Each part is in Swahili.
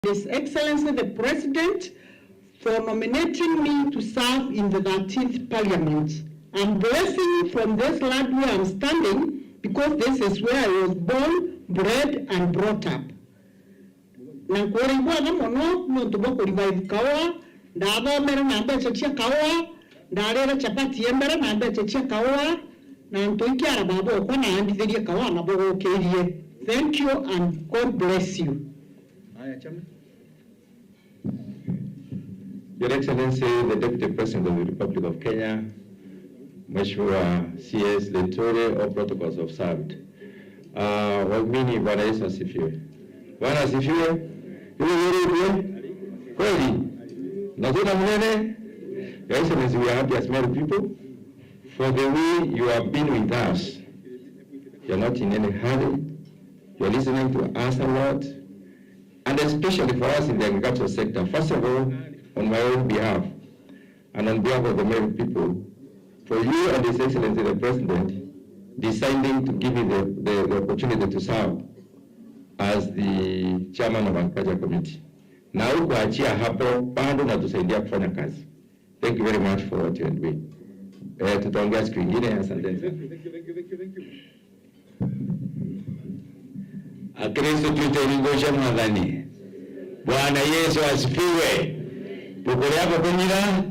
His Excellency the President for nominating me to serve in the 13th Parliament. I'm blessing from this land where I'm standing because this is where I was born, bred and brought up. Na nkwĩraiguaga mũno nĩ ũndũ wa kũ-revive kaũa, ndathomere na mbeca cia kaũa, ndarĩre chapati embere na mbeca cia kaũa, na ntũikiara baba ũkwa na andithĩrie kaũa na bũgũkĩrie. Thank you and God bless you. Haya, chama. Your Excellency, the Deputy President of the Republic of Kenya, Mheshimiwa CS Linturi, all protocols observed. Waumini, Bwana Yesu asifiwe. Bwana asifiwe. Hivi kweli? Nazona mnene? Your Excellency, we are happy as Meru people for the way you have been with us. You are not in any hurry. You are listening to us a lot, and especially for us in the agricultural sector. First of all, on my own behalf, and on behalf of the Meru people, for you and His Excellency the President deciding to give me the opportunity to serve as the chairman of Agriculture Committee. Na hukuachia hapo, bado natusaidia kufanya kazi. Thank you very much for what you are doing. Tutaongea siku ingine. Asanteni sana. Thank you, thank you, thank you, thank you. Akristo twite mwathani. Bwana Yesu asifiwe. Bukuria bukunyira.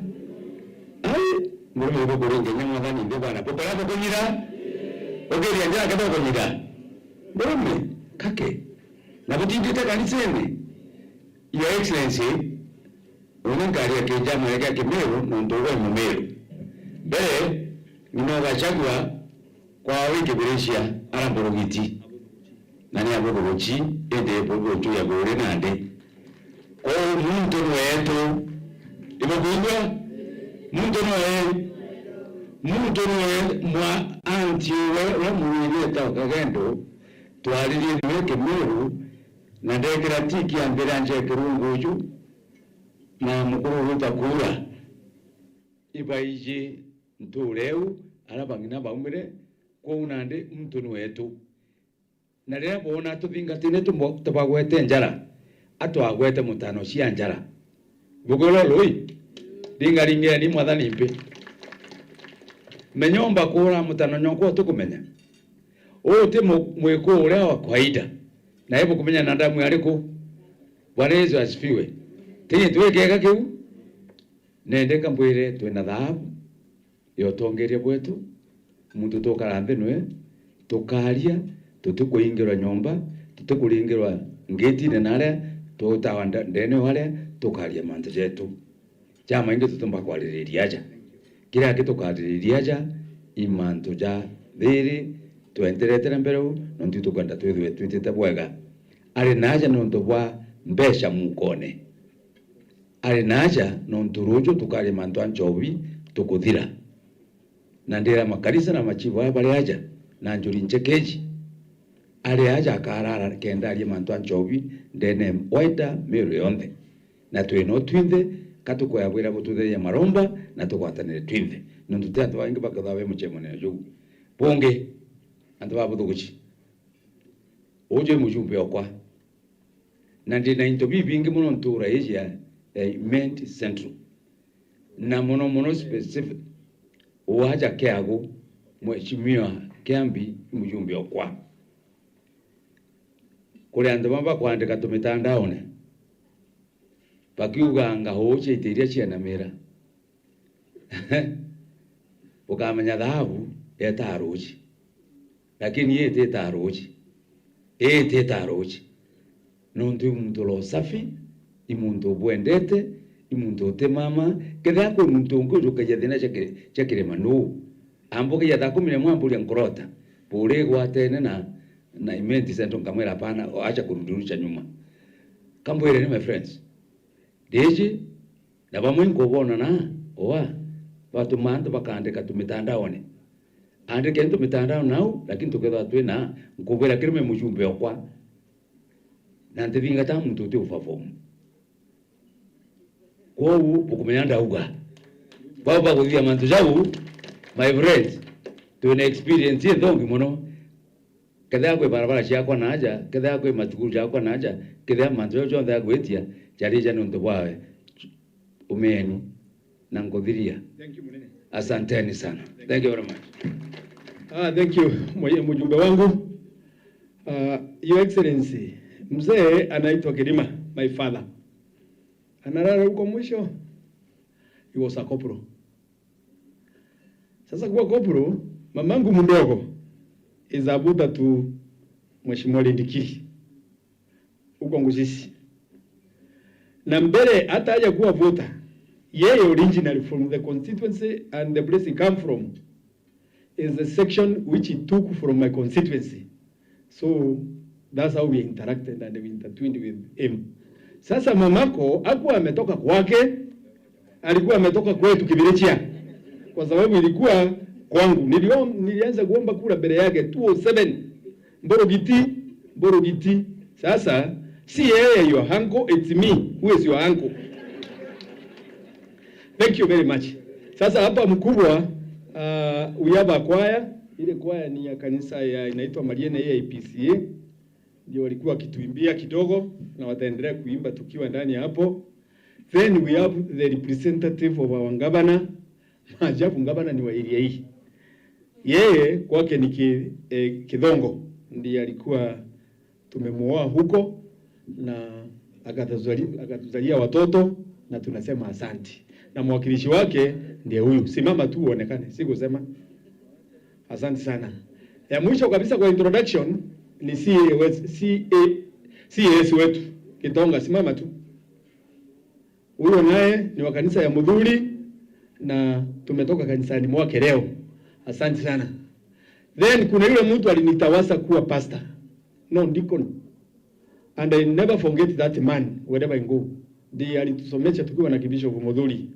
Ai, murume bukuringe nya mwathani ndio bwana. Bukuria bukunyira. Ukiria njira kado kunyira. Murume kake. Na butindite kaniseni. Your Excellency, unenkaria kijama ya Kimiru nondu we Mumiru. Mbere ninogachagua kwa wiki birishia aramborogiti na nĩ abũthũgũchi ĩndĩ bũgũchu ya gũrĩ na ndĩ ko muntu nwetu imukuigua muntu nwe muntu nwe mwa anti we we muwileta kagendo twaririe niwe Kimiru na ndekera tiki ya mbere nje kirunguju na mukuru ruta kura ibaiji ntureu ara bang'ina baumire kou nandi muntu nwetu na rĩrĩa bona tũthingatine tũbagwete njara atwagwete mutano cia njara bugolo lui ringaringire ni mwathani mpi menyomba kura mutano nyokwo tukumenya ũyũ ti mwĩkũ ũrĩa wa kawaida na hebu kumenya na ndamu ariku. Bwana Yesu asifiwe. Tinyi twikeka kiu nende kambwire twina thahabu yotongeria bwetu muntu tukara nthi nwe tukaria tutikuingirwa nyomba tutikuringirwa ngitine naria tutawa ndene haria tukaria mantu jetu jama ingi tutumba kwaririria aja kiria gitukaririria aja imantu ja thiri twenderetere mbere u nontu tukwenda twithwe twitite bwega ari naja nontu bwa mbeca mukone ari naja nontu ruju tukaria mantu a njobi tukuthira na ndira makanisa na machibu aya bari aja na njuri njekeji ari aja akarara kenda arie mantu a njobi ndene waita miru yonthe na twino twinthe katukwaya bwira bututheria maromba na tugwatanire twinthe nontu ti antu baingi bakathaa be muchemonero jugu bungi antu ba buthuguchi uje mujumbe okwa na ndina into bibingi muno ntura iji ya Imenti Central na muno muno specific waja kiagu mheshimiwa Kiambi mujumbe okwa kuri andu bamba kwandika tumitandaone bakiuga huuchite iria ciana mira ukamenya thahabu yetaa ruji lakini yeteta ruji yeteta ruji nontu imuntu lo safi imuntu obwendete imuntu utemama kethia kwi muntu ungi ujukagia thina cia kirima nu ambukagia thaa kumi na imwe amburia nkurota buri gwatene na Imenti Central nkamwira hapana acha kurudurusha nyuma kambwire ni my friends ndiji na bamwe nkubona na oa watu mantu bakandika tumitandaone andike ntu mitandao nau lakini tuketha twina nkubwira kirime mujumbe okwa na ntithinga ta muntu uti uperform kwogu bukumenya ndauga bau baguthia mantu jau my friends twina experience ithongi muno Kethia kwi barabara ciakwa na aja, kethia kwi macukuru jakwa na aja, kethia mantu jonthe agwitia jarija nuntu bwawe umenu na nguthiria. Thank you, Munene. Asanteni sana. Thank you very much. Ah, thank you mjumbe wangu. Your Excellency, mzee anaitwa Kirima, my father. Analala huko mwisho. He was a corporal. Sasa kuwa corporal, mamangu mdogo is a brother to Mheshimiwa Lindikiri huko Ngusisi. Na mbele hata haja kuwa voter, yeye originally from the constituency and the place he come from is the section which he took from my constituency. So that's how we interacted and we intertwined with him. Sasa mamako hakuwa ametoka kwake, alikuwa ametoka kwetu Kibirichia, kwa sababu ilikuwa kwangu. Nilianza kuomba kura mbele yake 207 Mborogiti, Mborogiti. Sasa si yeye your uncle, it's me who is your uncle. Thank you very much. Sasa hapa mkubwa, we have a choir. Ile choir ni ya kanisa ya inaitwa Mariene AIPCA. Ndio walikuwa wakituimbia kidogo na wataendelea kuimba tukiwa ndani hapo. Then we have the representative of our governor. Maajabu, governor ni wa area hii. Yeye kwake ni Kidhongo, ndiye alikuwa tumemuoa huko na akatuzalia watoto na tunasema asanti. Na mwakilishi wake ndiye huyu. Simama tu uonekane, sikusema. Asante sana. Ya mwisho kabisa kwa introduction ni CAS wetu Kitonga, simama tu. Huyo naye ni wa kanisa ya Mudhuri na tumetoka kanisani mwake leo. Asante sana. Then kuna yule mtu alinitawasa kuwa pastor. No, deacon. And I never forget that man wherever I go. Ndiye alitusomesha tukiwa na Bishop Mudhuri.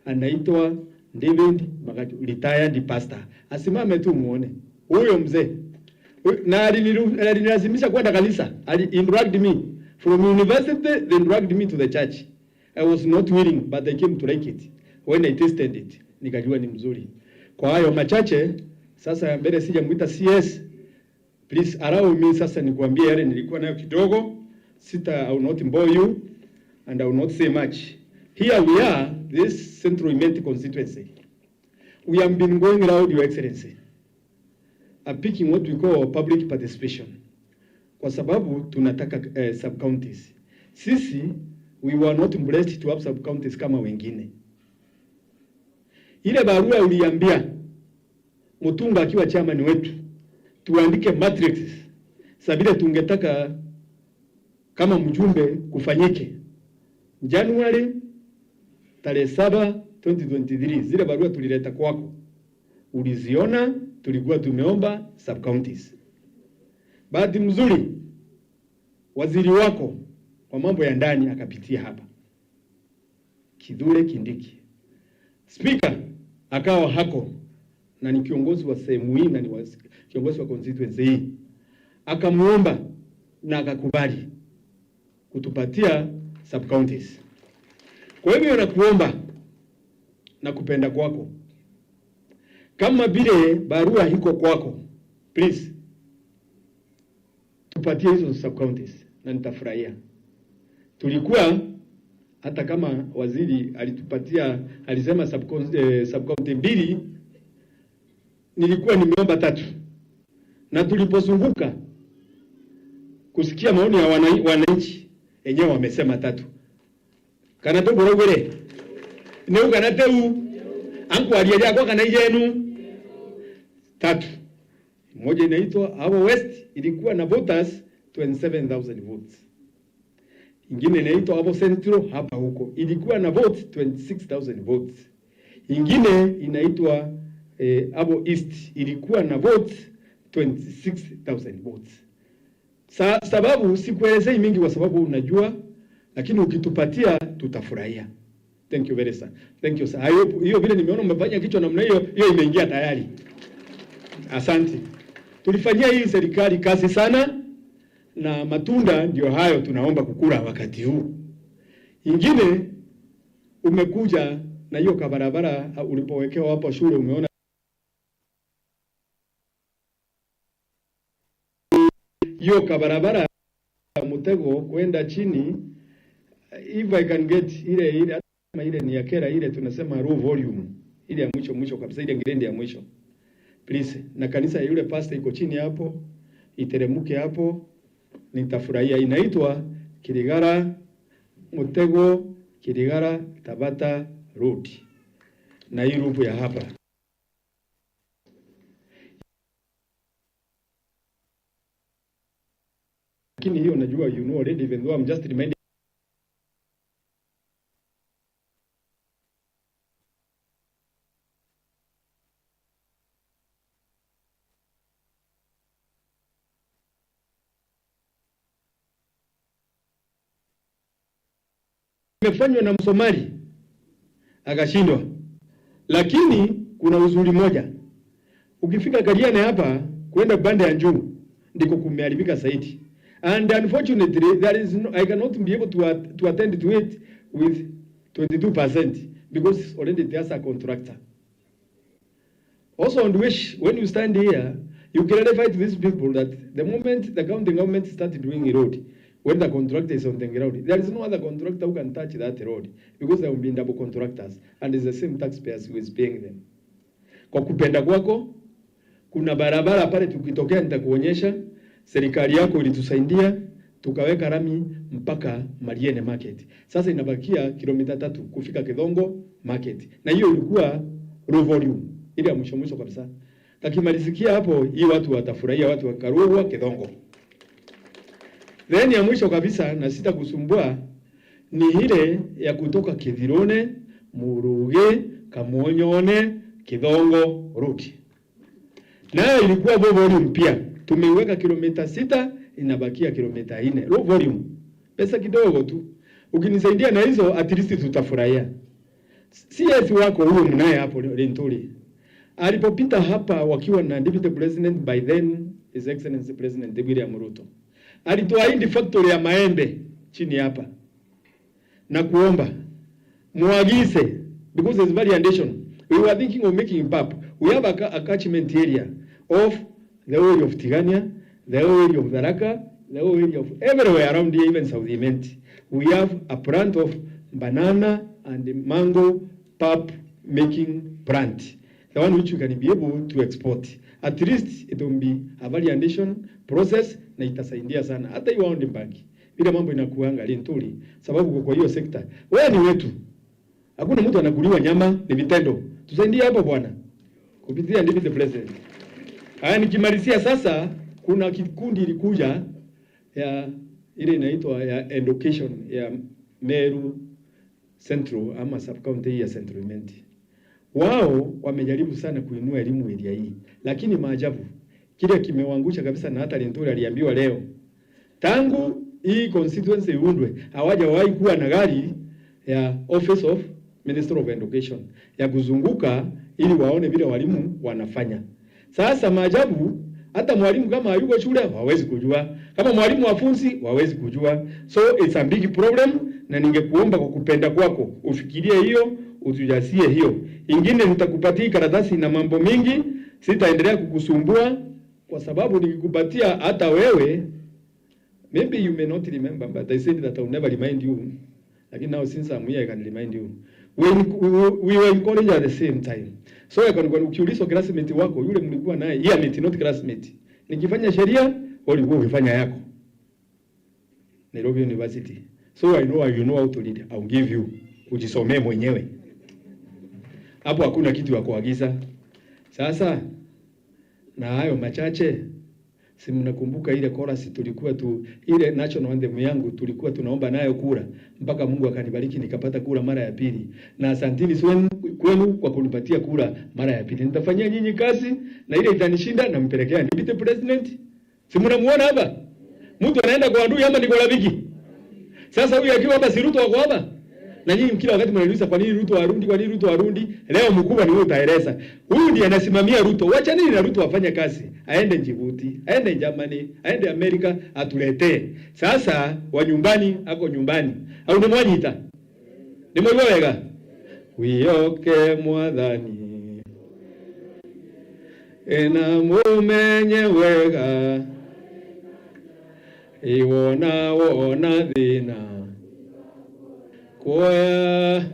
Anaitwa David Magachu, retired pastor. Asimame tu muone. Huyo mzee. Na alinilazimisha kwenda kanisa. Ali dragged me from university, then dragged me to the church. I was not willing, but I came to like it. When I tasted it, nikajua ni mzuri. Kwa hayo machache, sasa mbele sijamuita CS. Please allow me sasa nikuambie yale nilikuwa nayo kidogo. Sita, I will not bore you and I will not say much. Here we are, this Central Imenti constituency. We have been going round, Your Excellency, picking what we call public participation. Kwa sababu tunataka sub-counties. Sisi, we were not blessed to have sub-counties kama wengine. Ile barua uliambia Mutunga akiwa chairman wetu tuandike matrix sabile tungetaka kama mjumbe kufanyike Januari tarehe 7 2023, zile barua tulileta kwako, uliziona, tulikuwa tumeomba sub counties. Bahati mzuri waziri wako wa mambo ya ndani akapitia hapa Kithure Kindiki, speaker akawa hako na ni kiongozi wa sehemu hii na ni kiongozi wa constituency hii, akamuomba na akakubali kutupatia sub counties. Kwa hivyo nakuomba na kupenda kwako, kama vile barua iko kwako, please tupatie hizo sub counties na nitafurahia. Tulikuwa hata kama waziri alitupatia, alisema sub county 2, nilikuwa nimeomba 3, na tulipozunguka kusikia maoni ya wananchi enyewe wamesema 3. Kana tugurugure ni kana teu anku aliyeja kwa kana yenu 3. Moja inaitwa Abo West ilikuwa na voters 27,000 votes. Ingine inaitwa Abo Central hapa huko ilikuwa na votes 26,000 votes. Ingine inaitwa Abo East ilikuwa na votes 26,000 votes. Sababu sikuelezei mingi kwa sababu unajua, lakini ukitupatia tutafurahia. Thank you very sir. Thank you sir. Hayo, hiyo vile nimeona umefanya kichwa namna hiyo, hiyo imeingia tayari. Asante. Tulifanyia hii serikali kazi sana na matunda ndio hayo tunaomba kukula wakati huu. Ingine umekuja na hiyo kabarabara ulipowekewa hapo shule, umeona Hiyo kabarabara Mutego kwenda chini, if I can get ile ile kama ile ni ya Kera ile tunasema low volume, ile ya mwisho mwisho kabisa, ile grade ya mwisho please. Na kanisa ya yule pastor iko chini hapo, iteremuke hapo, nitafurahia. Inaitwa Kirigara Mutego Kirigara Tabata Road, na hii rupu ya hapa lakini hiyo najua you know already, even though I'm just reminding imefanywa na Msomali akashindwa, lakini kuna uzuri moja, ukifika Kariane hapa kwenda pande ya Njuu ndiko kumeharibika zaidi, and unfortunately there is no, I cannot be able to attend to it with 22% because already there's a contractor. Also, on which when you stand here, you clarify to these people that the moment the county government started doing a road, when the contractor is on the ground, there is no other contractor who can touch that road because there will be double contractors and it's the same taxpayers who is paying them. Kwa kupenda kwako, kuna barabara pale tukitokea nitakuonyesha. Serikali yako ilitusaidia tukaweka rami mpaka Mariene Market. Sasa inabakia kilomita 3 kufika Kidhongo Market, na hiyo ilikuwa low volume ile ya mwisho mwisho kabisa. Kakimalizikia hapo, hii watu watafurahia, watu wa Karurwa Kidhongo. Then ya mwisho kabisa, na sitakusumbua, ni ile ya kutoka Kithirone Muruge Kamuonyone Kidhongo Road, nayo ilikuwa low volume pia. Tumeiweka kilomita 6, inabakia kilomita 4. Low volume, pesa kidogo tu. Ukinisaidia na hizo at least tutafurahia. CS wako huyo mnaye hapo Linturi alipopita hapa wakiwa na Deputy President by then His Excellency President William Ruto, alituahidi factory ya maembe chini hapa na kuomba muagize, because there's value addition. We were thinking of making pap. We have a catchment area of the whole of Tigania, the whole of Tharaka, the whole of everywhere around here, even South Imenti. We have a plant of banana and mango pap making plant, the one which we can be able to export. At least it will be a value addition process na itasaidia sana. Hata hiyo waondi banki bila mambo inakuanga Linturi, sababu kwa hiyo sekta wewe ni wetu, hakuna mtu anakuliwa nyama, ni vitendo. Tusaidie hapo bwana, kupitia Deputy President. Haya, nikimalizia sasa, kuna kikundi ilikuja ya ile inaitwa ya education ya Meru Central ama sub county ya Central Imenti. Wao wamejaribu sana kuinua elimu area hii, lakini maajabu kile kimewaangusha kabisa, na hata Linturi aliambiwa leo, tangu hii constituency iundwe hawajawahi kuwa na gari ya Office of Minister of Education ya kuzunguka ili waone vile walimu wanafanya. Sasa maajabu, hata mwalimu kama hayuko shule hawezi kujua, kama mwalimu wafunzi hawezi kujua, so it's a big problem, na ningekuomba kwa kupenda kwako ufikirie hiyo, utujasie hiyo. Ingine nitakupatia karatasi na mambo mingi, sitaendelea kukusumbua kwa sababu nikikupatia hata wewe maybe you may not remember, but I said that I will never remind you. Lakini now since I'm here I can remind you. We were in college at the same time. So I can ukiulizwa classmate wako yule mlikuwa naye, yeah, mate, not classmate. Nikifanya sheria, ulikuwa ukifanya yako. Nairobi University. So I know you know how to read. I'll give you. Ujisomee mwenyewe. Hapo hakuna kitu ya kuagiza. Sasa na hayo machache, si mnakumbuka ile chorus tulikuwa tu ile national anthem yangu tulikuwa tunaomba nayo kura mpaka Mungu akanibariki nikapata kura mara ya pili. Na asanteni kwenu kwa kunipatia kura mara ya pili. Nitafanyia nyinyi kazi na ile itanishinda nampelekea deputy president. Si mnamuona hapa? Mtu anaenda kwa adui ama ni kwa rafiki? Sasa huyu akiwa hapa si Ruto wako hapa? Na nyinyi kila wakati mnaniuliza kwa nini Ruto arundi, kwa nini Ruto arundi? Leo mkubwa ni wewe utaeleza. Huyu ndiye anasimamia Ruto. Wacha nini na Ruto afanye kazi? Aende Djibouti, aende Germany, aende Amerika atuletee. Sasa wa nyumbani ako nyumbani. Au ni mwanyita? Ni mwe wega? Wiyoke mwathani. Ena mumenye wega. Iwona wona thina kuoya.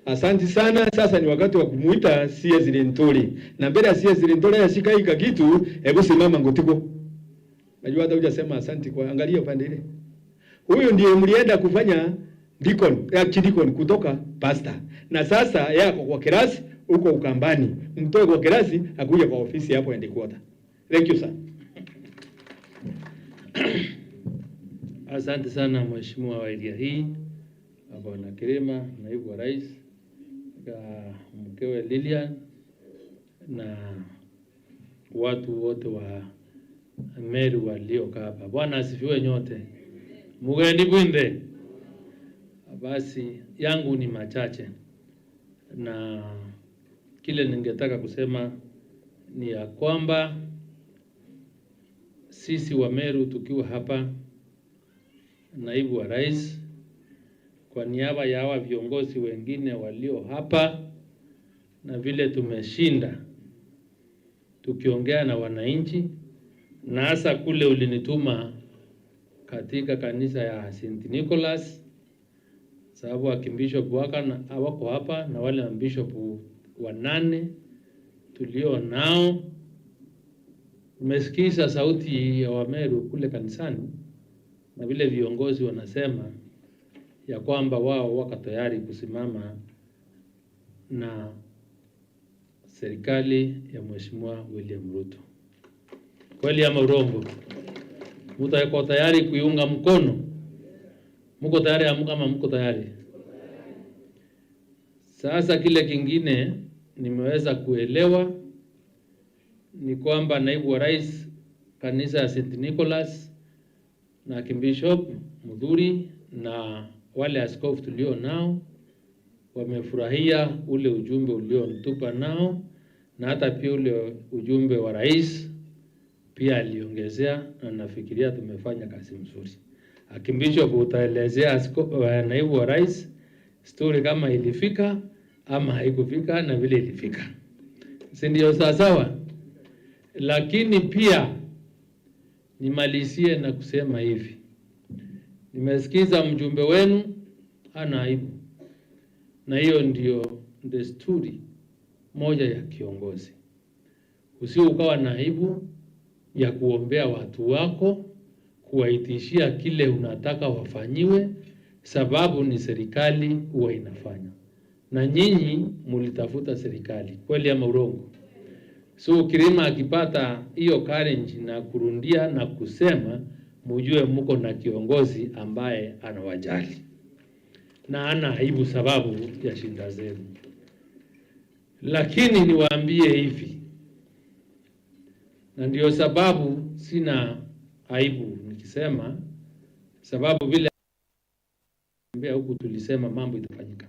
Asante sana. Sasa ni wakati wa kumuita CS Linturi, na mbele ya CS Linturi ashika hii kitu, hebu simama ngotiko. Najua hata hujasema asante kwa, angalia upande ile. Huyu ndiye mlienda kufanya deacon, archdeacon kutoka pastor. Na sasa yako kwa kirasi huko Ukambani. Mtoe kwa kirasi akuja kwa ofisi hapo headquarter. Thank you, sir. Asante sana mheshimiwa wa area hii Bwana Kirima, naibu wa rais, mkewe Lilian na watu wote wa Meru waliokaa hapa. Bwana asifiwe nyote. Mugendi bwinde. Basi yangu ni machache, na kile ningetaka kusema ni ya kwamba sisi wa Meru tukiwa hapa, naibu wa rais, kwa niaba ya hawa viongozi wengine walio hapa, na vile tumeshinda tukiongea na wananchi, na hasa kule ulinituma katika kanisa ya St. Nicholas, sababu akibishop waka na wako hapa na wale mabishop wanane tulio nao. Nimesikiza sauti ya Wameru kule kanisani na vile viongozi wanasema ya kwamba wao wako tayari kusimama na serikali ya Mheshimiwa William Ruto. Kweli ama urongo? Mtu yuko tayari kuiunga mkono? Mko tayari ama mko tayari? Sasa kile kingine nimeweza kuelewa ni kwamba naibu wa rais kanisa ya St. Nicholas na Archbishop Mudhuri na wale askofu tulio nao wamefurahia ule ujumbe uliontupa nao, na hata pia ule ujumbe wa rais pia aliongezea, na nafikiria tumefanya kazi mzuri. Archbishop, utaelezea naibu wa rais story kama ilifika ama haikufika na vile ilifika, si ndio? Sawa. Lakini pia nimalizie na kusema hivi, nimesikiza mjumbe wenu hana aibu, na hiyo ndio desturi moja ya kiongozi. Usio ukawa na aibu ya kuombea watu wako, kuwaitishia kile unataka wafanyiwe, sababu ni serikali huwa inafanya, na nyinyi mulitafuta serikali, kweli ama urongo? So Kirima akipata hiyo courage na kurundia na kusema, mujue muko na kiongozi ambaye anawajali na ana aibu sababu ya shinda zenu. Lakini niwaambie hivi, na ndio sababu sina aibu nikisema, sababu vile huku tulisema mambo itafanyika,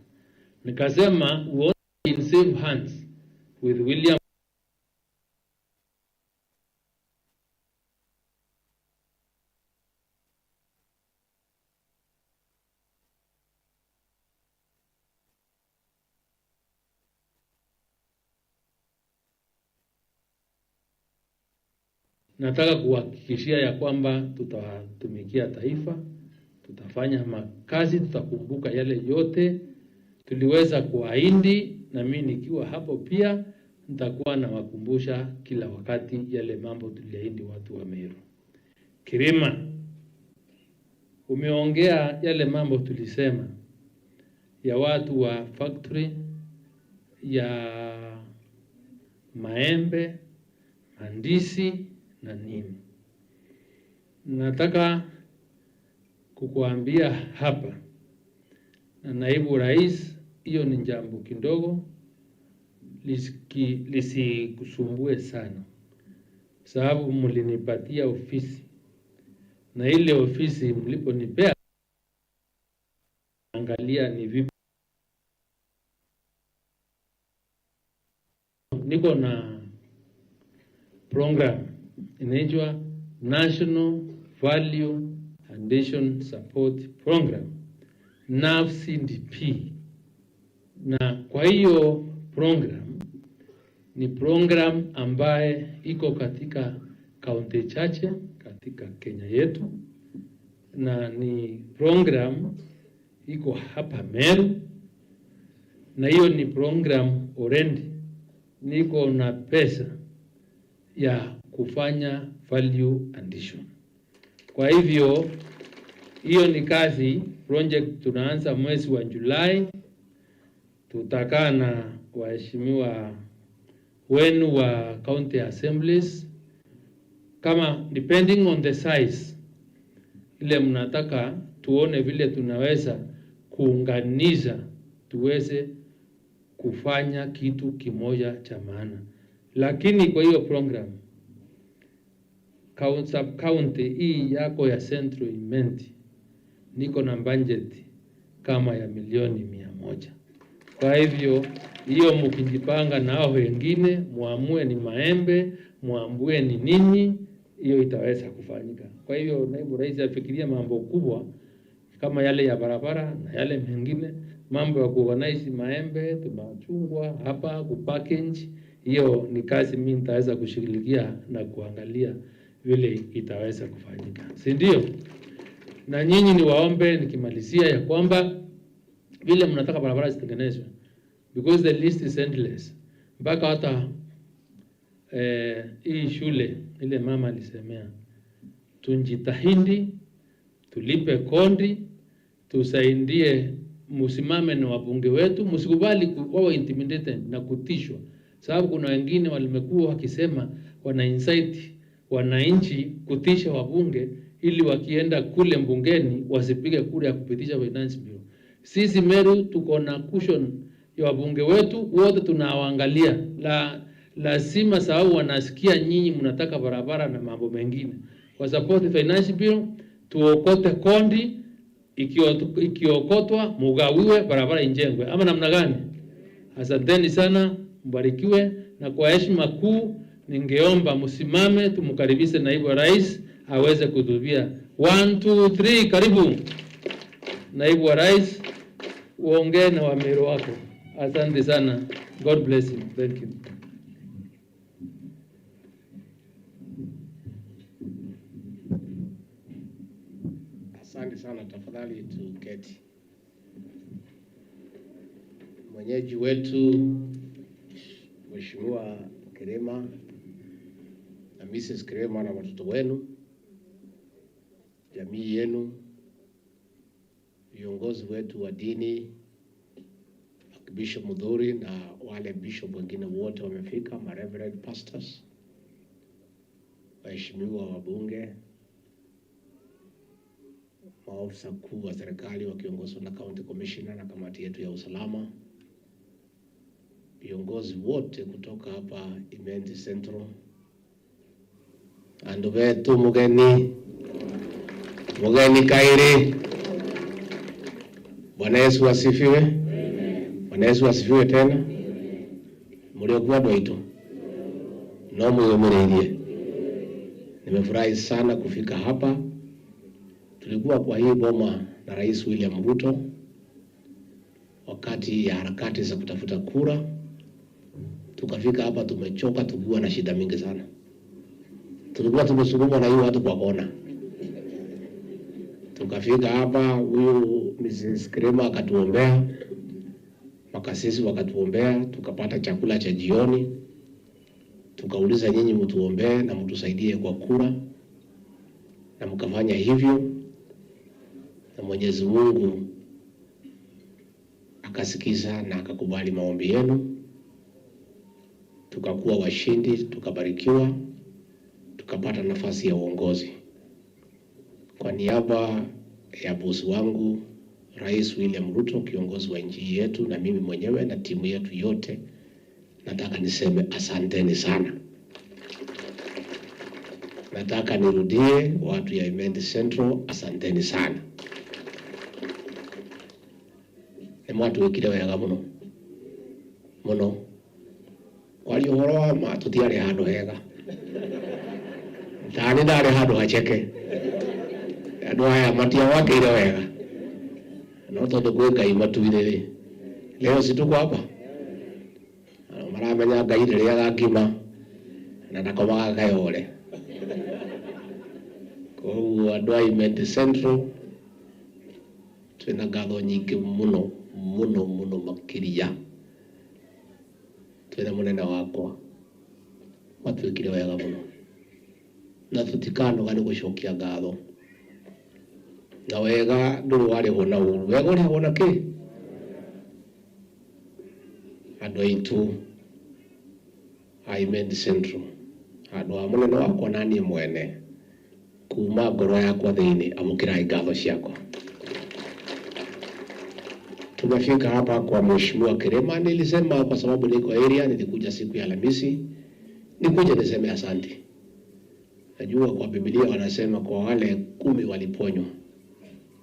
nikasema we in safe hands with William Nataka kuhakikishia ya kwamba tutatumikia taifa, tutafanya makazi, tutakumbuka yale yote tuliweza kuahidi, na mimi nikiwa hapo pia nitakuwa nawakumbusha kila wakati yale mambo tuliahidi watu wa Meru. Kirima, umeongea yale mambo tulisema ya watu wa factory ya maembe, mandisi na nini. Nataka kukuambia hapa na naibu rais, hiyo ni jambo kidogo, lisikusumbue sana, sababu mlinipatia ofisi na ile ofisi mliponipea, angalia ni vipi niko na program inaitwa National Value Addition Support Program, NAVCDP. Na kwa hiyo program ni program ambaye iko katika kaunti chache katika Kenya yetu, na ni program iko hapa Meru, na hiyo ni program already niko na pesa ya kufanya value addition. Kwa hivyo hiyo ni kazi project tunaanza mwezi wa Julai. Tutakaa na waheshimiwa wenu wa county assemblies, kama depending on the size ile mnataka, tuone vile tunaweza kuunganisha tuweze kufanya kitu kimoja cha maana. Lakini kwa hiyo program sub county hii yako ya Central Imenti niko na budget kama ya milioni 100. Kwa hivyo hiyo mkijipanga na hao wengine, muamue ni maembe, muamue ni nini, hiyo itaweza kufanyika. Kwa hivyo naibu rais afikiria mambo kubwa kama yale ya barabara na yale mengine, mambo ya kuorganize maembe, machungwa hapa kupackage, hiyo ni kazi mimi nitaweza kushughulikia na kuangalia vile itaweza kufanyika, si ndio? Na nyinyi ni waombe nikimalizia ya kwamba vile mnataka barabara zitengenezwe, because the list is endless, mpaka hata hii shule ile mama alisemea, tujitahidi tulipe kodi, tusaidie, musimame na wabunge wetu, msikubali wawe intimidated na kutishwa, sababu kuna wengine walimekuwa wakisema wana incite wananchi kutisha wabunge ili wakienda kule mbungeni wasipige kura ya kupitisha finance bill. Sisi Meru tuko na cushion ya wabunge wetu wote tunawaangalia, la lazima, sababu wanasikia nyinyi mnataka barabara na mambo mengine, kwa support finance bill, tuokote kodi, ikiokotwa mugawiwe, barabara ijengwe, ama namna gani? Asanteni sana, mbarikiwe. Na kwa heshima kuu, ningeomba msimame tumkaribishe naibu wa rais aweze kuhutubia. One, two, three, karibu naibu wa rais, uongee na Wameru wako. Asante sana. God bless you. Thank you. Asante sana, tafadhali tuketi. Mwenyeji wetu Mheshimiwa Kirima na Mrs. Kirima na watoto wenu, jamii yenu, viongozi wetu wa dini, Bishop Mudhuri na wale bishop wengine wote wamefika, ma reverend pastors, waheshimiwa wabunge, maofisa kuu wa serikali wakiongozwa na county commissioner na kamati yetu ya usalama, viongozi wote kutoka hapa Imenti Central, andu betu mugeni mugeni kairi. Bwana Yesu asifiwe. Bwana Yesu asifiwe tena. Mliokuwa andu aitu no mwiyumĩrĩirie. Nimefurahi sana kufika hapa. Tulikuwa kwa hii boma na Rais William Ruto wakati ya harakati za kutafuta kura. Tukafika hapa tumechoka, tukiwa na shida mingi sana. Tulikuwa tumesukumwa na hii watu kwa kona. Tukafika hapa, huyu Mrs. Kirima akatuombea, makasisi wakatuombea, tukapata chakula cha jioni. Tukauliza, nyinyi mtuombee na mtusaidie kwa kura, na mkafanya hivyo, na Mwenyezi Mungu akasikiza na akakubali maombi yenu, tukakuwa washindi, tukabarikiwa, tukapata nafasi ya uongozi. Kwa niaba ya bosi wangu Rais William Ruto, kiongozi wa nchi yetu, na mimi mwenyewe na timu yetu yote, nataka niseme asanteni sana. Nataka nirudie, watu ya Imenti Central, asanteni sana. Nĩ mwatwĩkire wega mũno mũno. Kwaria ũhoro wa ma, tũtiarĩ handũ hega, tani ndarĩ handũ hacheke, andũ aya matiawakĩire wega, no tondũ kwĩ Ngai matuire rĩ, leo si tuko hapa, maramenya Ngai ndarĩaga ngima na ndakomaga kayore. Koguo andũ a Imenti Central twĩna ngatho nyingĩ mũno mũno mũno makĩria. Twĩna mũnene wakwa matwĩkire wega mũno na tũtikanoga nĩ gũcokia ngatho. Na wega ndũrĩ warĩhwo na ũru, wega ũrĩhagwo na kĩ? Andũ aitũ a Imenti Central, handũ ha mũnene wakwa na niĩ mwene, kuma ngoro yakwa thĩinĩ, amũkĩrai ngatho ciakwa. Tumefika hapa kwa Mheshimiwa Kirima. Nilisema kwa sababu niko area, nilikuja siku ya Alhamisi, nikuja niseme asante. Najua kwa Biblia wanasema kwa wale 10 waliponywa,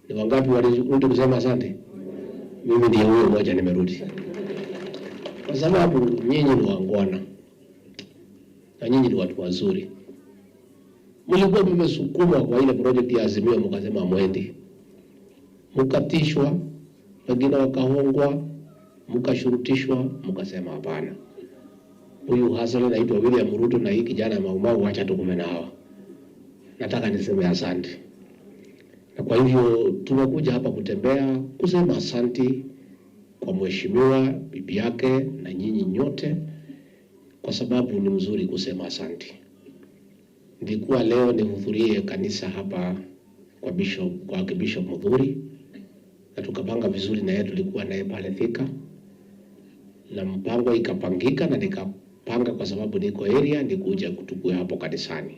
ni wangapi walirudi kusema asante? Mimi ndiye huyo mmoja nimerudi, kwa sababu nyinyi ni wangwana na nyinyi ni watu wazuri. Mlikuwa mmesukumwa kwa ile project ya Azimio, mkasema mwendi, mkatishwa, wengine wakahongwa, mkashurutishwa, mkasema hapana, huyu hasa anaitwa William Ruto na hii kijana Mau Mau, acha tukume na hawa. Nataka niseme asante. Na kwa hivyo tumekuja hapa kutembea kusema asante kwa mheshimiwa, bibi yake na nyinyi nyote, kwa sababu ni mzuri kusema asante. Nilikuwa leo nihudhurie kanisa hapa kwa Bishop, kwa Bishop Muthuri, na tukapanga vizuri na yeye, tulikuwa naye pale Thika na mpango ikapangika, na nikapanga kwa sababu niko area nikuja kutukue hapo kanisani.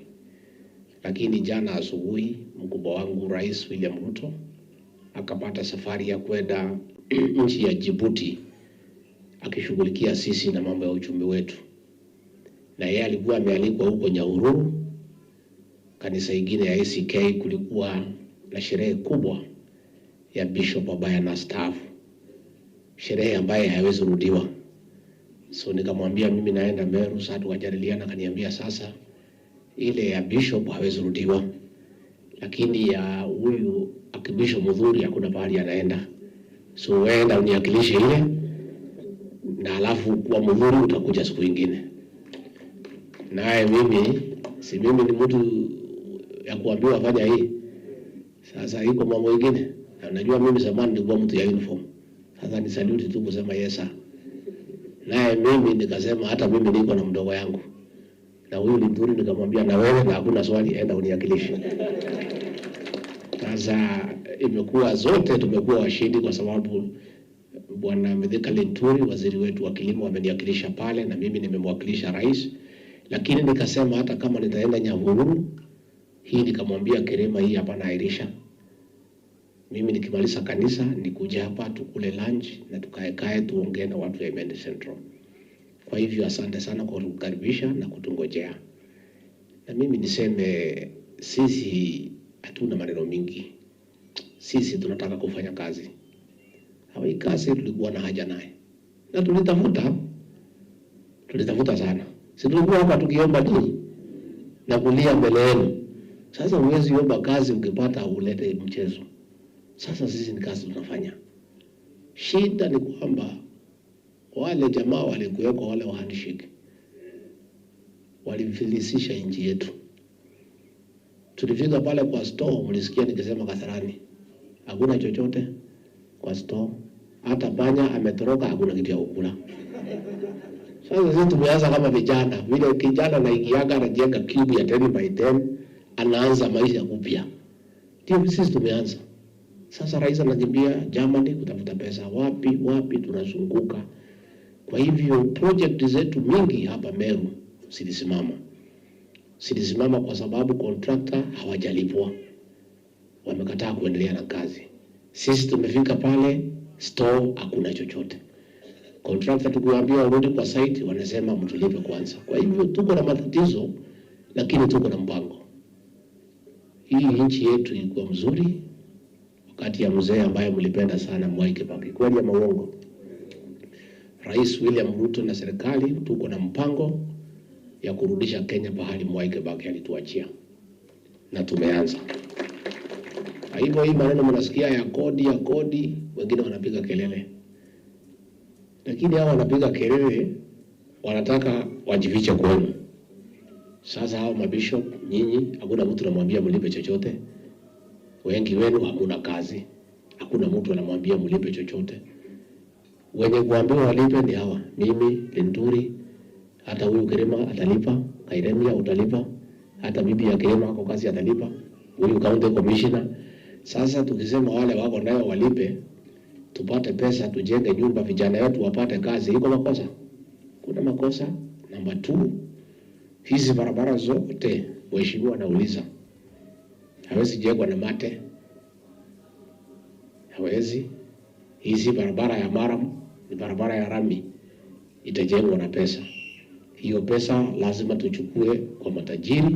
Lakini jana asubuhi mkubwa wangu Rais William Ruto akapata safari ya kwenda nchi ya Djibouti akishughulikia sisi na mambo ya uchumi wetu, na yeye alikuwa amealikwa huko Nyahururu, kanisa ingine ya ACK. Kulikuwa na sherehe kubwa ya bishop ambaye anastaafu, sherehe ambaye haiwezi rudiwa. So nikamwambia mimi naenda Meru. Sasa tukajadiliana, akaniambia sasa ile ya bishop hawezi rudiwa, lakini ya huyu akibishop Muthuri hakuna pahali anaenda, so wewe uniakilishe ile, na alafu kwa Muthuri utakuja siku nyingine. Naye mimi si mimi ni mtu ya kuambiwa fanya hii. Sasa iko mambo mengine, na unajua mimi zamani nilikuwa mtu ya uniform. Sasa ni salute tu kusema yes sir. Naye mimi nikasema hata mimi niko na mdogo yangu, na huyu ni Linturi, nikamwambia na wewe, na hakuna swali, enda uniakilishe. Sasa imekuwa zote tumekuwa washindi kwa sababu Bwana Mithika Linturi, waziri wetu wa kilimo, ameniwakilisha pale na mimi nimemwakilisha rais. Lakini nikasema hata kama nitaenda Nyahururu hii, nikamwambia Kirima, hii hapa naahirisha. Mimi nikimaliza kanisa nikuja hapa tukule lunch na tukae kae tuongee na watu wa Imenti Central. Kwa hivyo asante sana kwa kutukaribisha na kutungojea. Na mimi niseme sisi hatuna maneno mingi. Sisi tunataka kufanya kazi. Hii kazi tulikuwa na haja naye. Na tulitafuta sana. Si tulikuwa hapa tukiomba nini na kulia mbele yenu. Sasa huwezi omba kazi ukipata ulete mchezo. Sasa sisi ni kazi tunafanya. Shida ni kwamba wale jamaa walikuwekwa, wale wa handshake, walifilisisha nchi yetu. Tulifika pale kwa store, mlisikia nikisema Kasarani, hakuna chochote kwa store, hata panya ametoroka, hakuna kitu ya kukula. Sasa sisi tumeanza kama vijana, vile kijana anaingiaga anajenga cube ya 10 by 10, anaanza maisha upya. Ndio sisi tumeanza. Sasa rais anakimbia Germany kutafuta pesa, wapi wapi, tunazunguka. Kwa hivyo project zetu mingi hapa Meru zilisimama. Zilisimama kwa sababu contractor hawajalipwa, wamekataa kuendelea na kazi. Sisi tumefika pale store hakuna chochote. Contractor tukiwaambia warudi kwa site wanasema mtulipe kwanza. Kwa hivyo tuko na matatizo, lakini tuko na mpango. Hii nchi yetu ilikuwa mzuri wakati ya mzee ambaye mlipenda sana Mwai Kibaki, kweli ama uongo? Rais William Ruto na serikali tuko na mpango ya kurudisha Kenya pahali Mwai Kibaki alituachia, na tumeanza. Kwa hivyo hii maneno mnasikia ya kodi ya kodi, wengine wanapiga kelele, lakini hao wanapiga kelele wanataka wajifiche kwenu. Sasa hao mabishop, nyinyi hakuna mtu anamwambia mlipe chochote. Wengi wenu hamuna kazi, hakuna mtu anamwambia mlipe chochote. Wenye kuambiwa walipe ni hawa, mimi, Linturi, hata huyu Kirima atalipa, Kairemia utalipa, hata bibi ya Kirima ako kazi atalipa, huyu county commissioner. Sasa tukisema wale wako nayo walipe, tupate pesa tujenge nyumba, vijana wetu wapate kazi, iko makosa? Kuna makosa. Namba 2, hizi barabara zote mheshimiwa anauliza, hawezi jengwa na mate, hawezi. Hizi barabara ya murram ni barabara ya rami, itajengwa na pesa. Hiyo pesa lazima tuchukue kwa matajiri,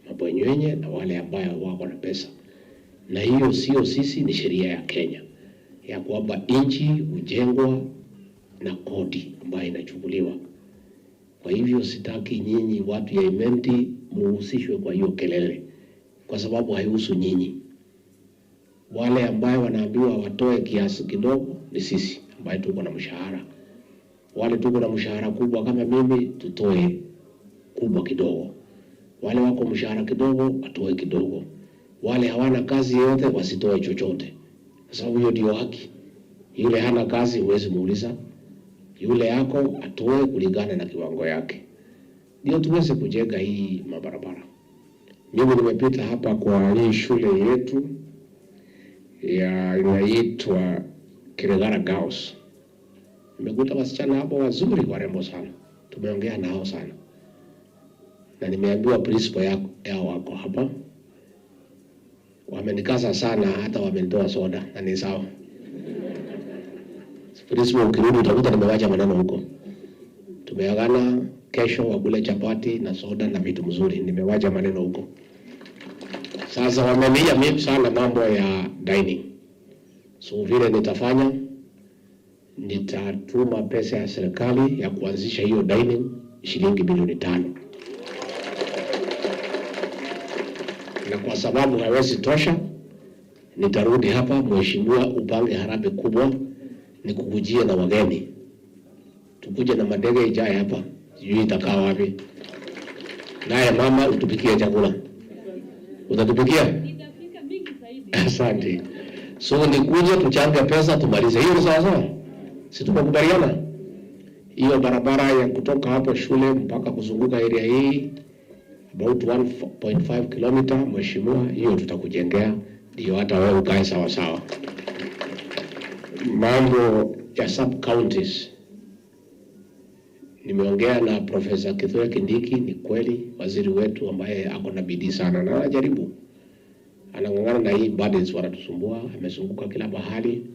mabwenyenye na wale ambayo wako na pesa. Na hiyo sio sisi, ni sheria ya Kenya ya kwamba nchi hujengwa na kodi ambayo inachukuliwa. Kwa hivyo sitaki nyinyi watu ya Imenti muhusishwe kwa hiyo kelele, kwa sababu haihusu nyinyi. Wale ambayo wanaambiwa watoe kiasi kidogo ni sisi ambaye tuko na mshahara. Wale tuko na mshahara kubwa kama mimi, tutoe kubwa kidogo. Wale wako mshahara kidogo watoe kidogo. Wale hawana kazi yote wasitoe chochote, kwa sababu hiyo ndio haki. Yule hana kazi huwezi muuliza, yule yako atoe kulingana na kiwango yake, ndio tuweze kujenga hii mabarabara. Mimi nimepita hapa kwa hii shule yetu ya inaitwa Kiregara Girls. Nimekuta wasichana hapo wazuri, warembo sana, tumeongea nao sana, na nimeambiwa principal yao wako hapa. Wamenikaza sana, hata wamenitoa soda, na ni sawa. Principal, ukirudi utakuta nimewacha maneno huko. Tumeagana kesho wakule chapati na soda na vitu mzuri, nimewacha maneno huko. Sasa wamenia mimi sana mambo ya dining. So vile nitafanya, nitatuma pesa ya serikali ya kuanzisha hiyo dining shilingi milioni 5. Na kwa sababu hawezi tosha, nitarudi hapa mheshimiwa, upange harambee kubwa, nikukujie na wageni. Tukuje na madege ijaye hapa, sijui itakaa wapi. Naye mama utupikie chakula. Utatupikia? Nitapika mingi zaidi. Asante. So nikuje tuchange pesa tumalize. Hiyo ni sawa sawa? Si tumekubaliana? Hiyo barabara ya kutoka hapo shule mpaka kuzunguka area hii about 1.5 kilometer, mheshimiwa, hiyo tutakujengea ndio hata wewe ukae sawa sawa. Mambo ya sub counties, nimeongea na Professor Kithure Kindiki. Ni kweli waziri wetu ambaye ako na bidii sana na anajaribu, anang'ang'ana na hii burdens wanatusumbua. Amezunguka kila mahali,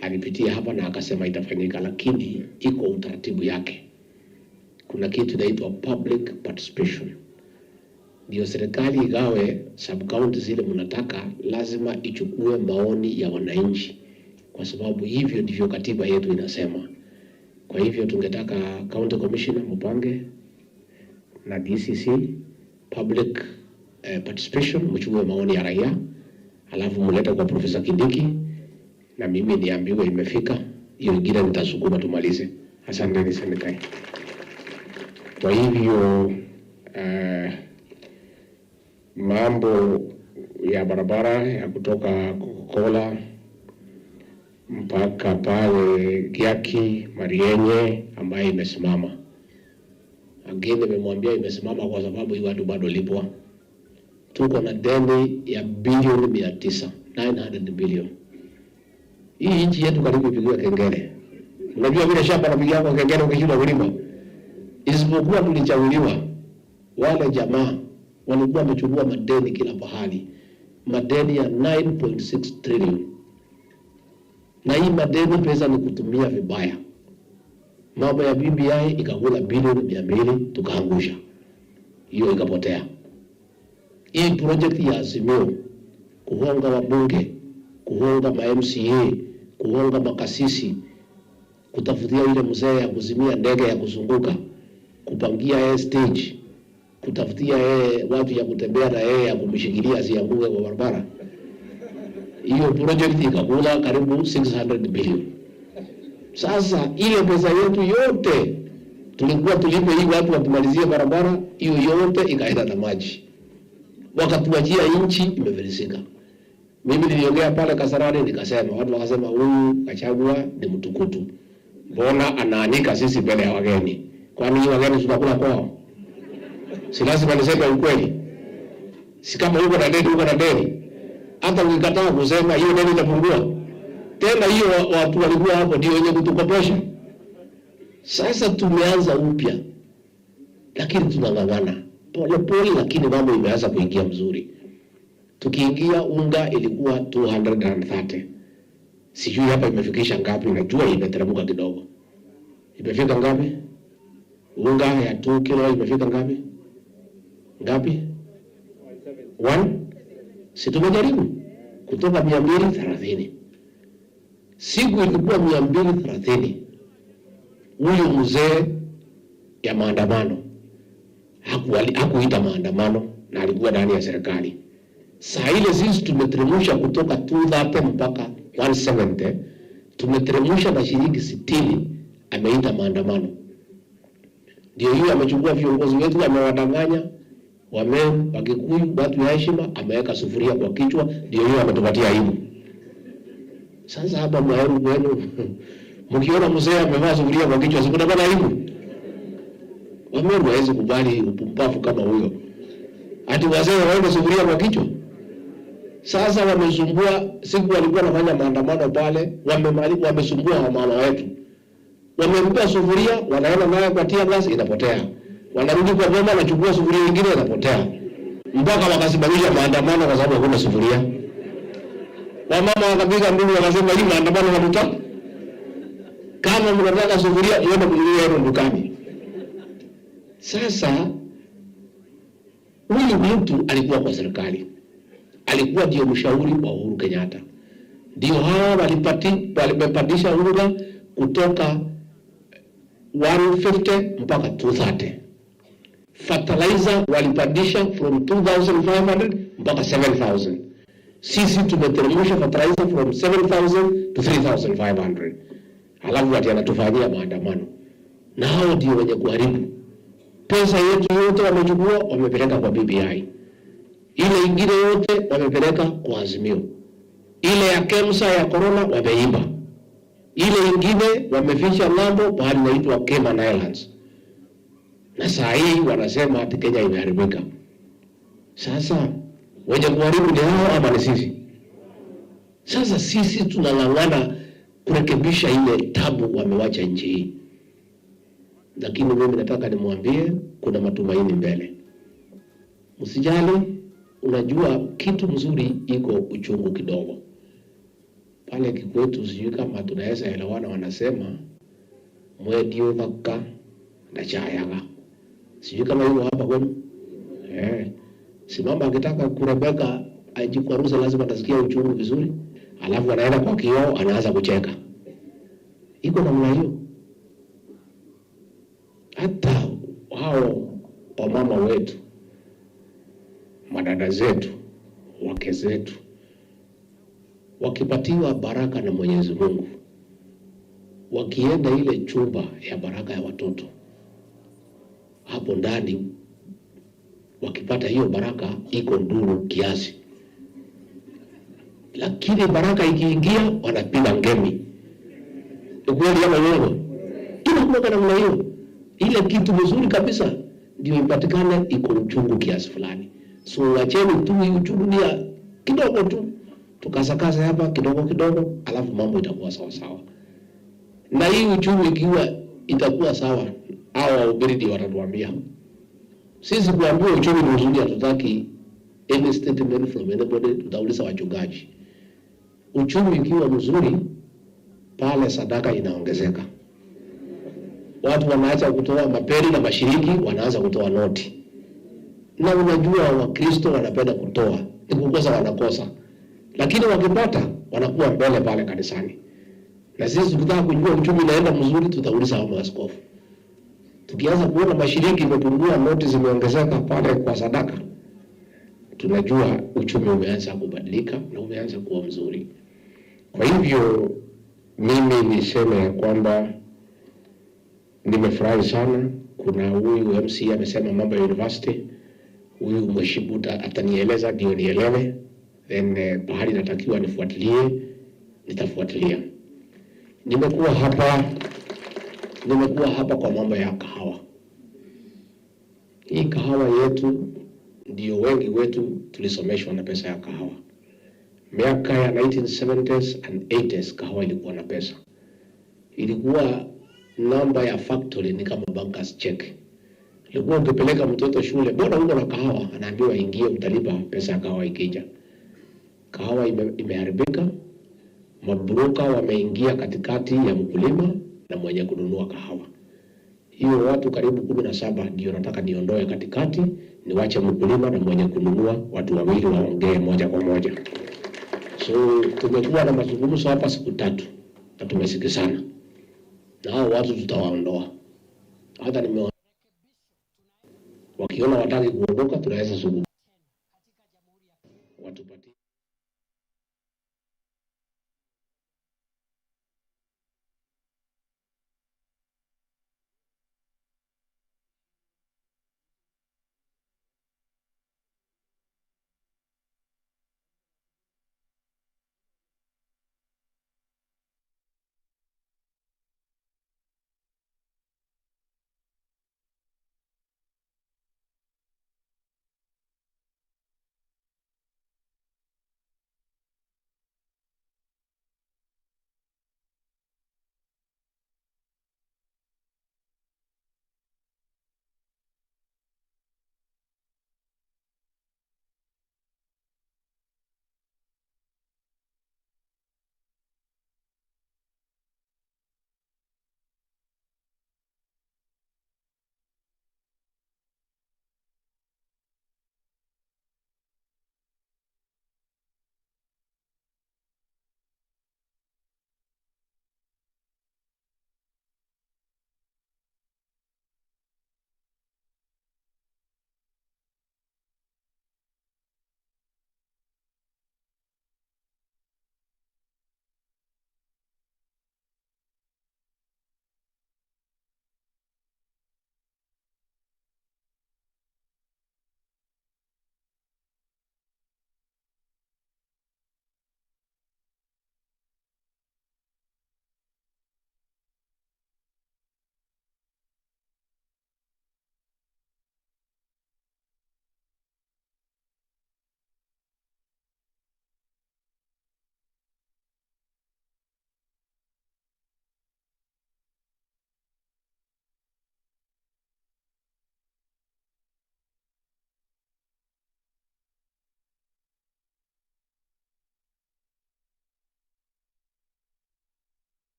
alipitia hapa na akasema itafanyika, lakini iko utaratibu yake. Kuna kitu inaitwa public participation. Ndio serikali igawe sub county zile mnataka, lazima ichukue maoni ya wananchi, kwa sababu hivyo ndivyo katiba yetu inasema. Kwa hivyo tungetaka county commissioner mpange na DCC public participation, mchukue maoni ya raia, alafu mulete kwa Professor Kindiki na mimi niambiwe imefika. Hiyo ingine nitasukuma tumalize. Asanteni sana. Kwa hivyo mambo ya barabara ya kutoka Coca-Cola mpaka pale Giaki Marienye ambaye imesimama. Again nimemwambia imesimama kwa sababu hii watu bado lipwa. Tuko na deni ya bilioni 900, 900 billion. Hii nchi yetu karibu ipigiwe kengele. Unajua vile shamba napigia kwa kengele ukishinda kulima. Isipokuwa tulichaguliwa, wale jamaa walikuwa wamechukua madeni kila pahali, madeni ya 9.6 trillion. Na hii madeni pesa ni kutumia vibaya. Mambo ya BBI ikakula bilioni 200, tukaangusha. Hiyo ikapotea. Hii project ya Azimio kuhonga wabunge, kuhonga ma MCA, kuhonga makasisi, kutafutia yule mzee ya kuzimia ndege ya kuzunguka, kupangia yeye stage, kutafutia yeye watu ya kutembea na yeye ya kumshikilia asianguke kwa barabara. Hiyo project ikakula karibu 600 billion. Sasa ile pesa yetu yote Tulikuwa tulipe hii watu watumalizie barabara hiyo yote ikaenda na maji, wakatuachia nchi imefilisika. Mimi niliongea pale Kasarani nikasema, watu wakasema huyu Gachagua ni mtukutu, mbona anaanika sisi mbele ya wageni? Kwani hii wageni tunakula kwao? Si lazima niseme ukweli? Si kama uko na deni, uko na deni. Hata ukikataa kusema hiyo deni itapungua tena. Hiyo watu walikuwa hapo ndio wenye kutukopesha. Sasa tumeanza upya, lakini tunang'ang'ana pole pole, lakini mambo imeanza kuingia mzuri. Tukiingia unga ilikuwa 230, sijui hapa imefikisha ngapi. Najua imeteremka kidogo. Imefika ngapi? Unga ya 2 kilo imefika ngapi? Ngapi? One? Si tumejaribu kutoka 230, siku ilikuwa 230. Huyu mzee ya maandamano hakuita maandamano na alikuwa ndani ya serikali. Saa ile sisi tumeteremsha kutoka 230 mpaka 170, tumeteremsha na shilingi 60, ameita maandamano. Ndio hiyo amechukua viongozi wetu, amewadanganya Wameru, Wakikuyu, watu ya heshima, ameweka sufuria kwa kichwa, ndio hiyo ametupatia aibu. Sasa hapa Mwaheru kwenu mkiona mzee amevaa sufuria kwa kichwa, sikutapata aibu? Wameru hawezi kubali upumbavu kama huyo, ati wazee waende sufuria kwa kichwa. Sasa wamesumbua, siku walikuwa wanafanya maandamano pale, wamesumbua wamama wetu, wamempa sufuria, wanaenda nayo kwa tear gas, inapotea. Wanarudi kwa boma, wanachukua sufuria nyingine, inapotea, mpaka wakasimamisha maandamano kwa sababu hakuna sufuria. Wamama wakapiga nduru, wakasema hii maandamano hatutaki. Kama mnataka sufuria, muende kununua yenu dukani. Sasa huyu mtu alikuwa kwa serikali, alikuwa ndio mshauri wa Uhuru Kenyatta, ndio hawa walipandisha unga kutoka 150 mpaka 230. Fertilizer walipandisha from 2500 mpaka 7000. Sisi tumeteremsha fertilizer from 7000 to 3500. Halafu ati anatufanyia maandamano, na hao ndio wenye kuharibu pesa yetu yote. Wamechukua wamepeleka kwa BBI, ile ingine yote wamepeleka kwa Azimio, ile ya KEMSA ya corona wameiba, ile ingine wameficha ng'ambo pahali inaitwa Cayman Islands, na saa hii wanasema ati Kenya imeharibika. Sasa wenye kuharibu ni hao ama ni sisi? Sasa sisi tunang'ang'ana kurekebisha ile tabu wamewacha nchi hii, lakini mimi nataka nimwambie kuna matumaini mbele. Msijali, unajua kitu mzuri iko uchungu kidogo pale kikwetu, sijui kama tunaweza elewana. Wanasema mwedio thaka na chayaga, sijui kama hiyo hapa kwenu eh. Simama akitaka kurebeka ajikwaruza, lazima atasikia uchungu vizuri, alafu anaenda kwa kioo anaanza kucheka. Iko namna hiyo. Hata hao wamama wetu, madada zetu, wake zetu wakipatiwa baraka na Mwenyezi Mungu, wakienda ile chumba ya baraka ya watoto hapo ndani, wakipata hiyo baraka iko nduru kiasi, lakini baraka ikiingia wanapiga ngemi. Ukweli ama uongo? Inakuwa namna hiyo. Ile kitu mzuri kabisa ndio ipatikane, iko uchungu kiasi fulani. So wacheni tu hii uchungu ni ya kidogo tu, tukasakasa hapa kidogo kidogo, alafu mambo itakuwa sawa sawa. Na hii uchumi ikiwa itakuwa sawa, hao wahubiri ndio watatuambia. Sisi kuambiwa uchumi ni mzuri, hatutaki any statement from anybody, tutauliza wachungaji. Uchumi ikiwa mzuri, pale sadaka inaongezeka, watu wanaacha kutoa mapeni na mashiriki, wanaanza kutoa noti. Na unajua Wakristo wanapenda kutoa, ni kukosa wanakosa, lakini wakipata wanakuwa mbele pale kanisani. Na sisi tukitaka kujua uchumi unaenda mzuri, tutauliza hao maaskofu. Tukianza kuona mashiriki imepungua, noti zimeongezeka pale kwa sadaka, tunajua uchumi umeanza kubadilika na umeanza kuwa mzuri. Kwa hivyo mimi niseme ya kwamba Nimefurahi sana. Kuna huyu MC amesema mambo ya university, huyu mheshimu atanieleza ndio nielewe, then pahali natakiwa nifuatilie, nitafuatilia. Nimekuwa hapa kwa mambo ya kahawa. Hii kahawa yetu ndio wengi wetu tulisomeshwa na pesa ya kahawa. Miaka ya 1970s and 80s kahawa ilikuwa na pesa, ilikuwa namba ya factory ni kama banker's check. Ilikuwa ukipeleka mtoto shule, bora uko na kahawa, anaambiwa ingie, utalipa pesa ya kahawa ikija. Kahawa imeharibika, mabroka wameingia katikati ya mkulima na mwenye kununua kahawa. Hiyo watu karibu 17 ndio nataka niondoe katikati, niwache mkulima na mwenye kununua, watu wawili waongee moja kwa moja. So tumekuwa na mazungumzo hapa siku 3 na tumesikizana na hao watu tutawaondoa. Hata nime wakiona wataki kuondoka, tunaweza zungumza watupatie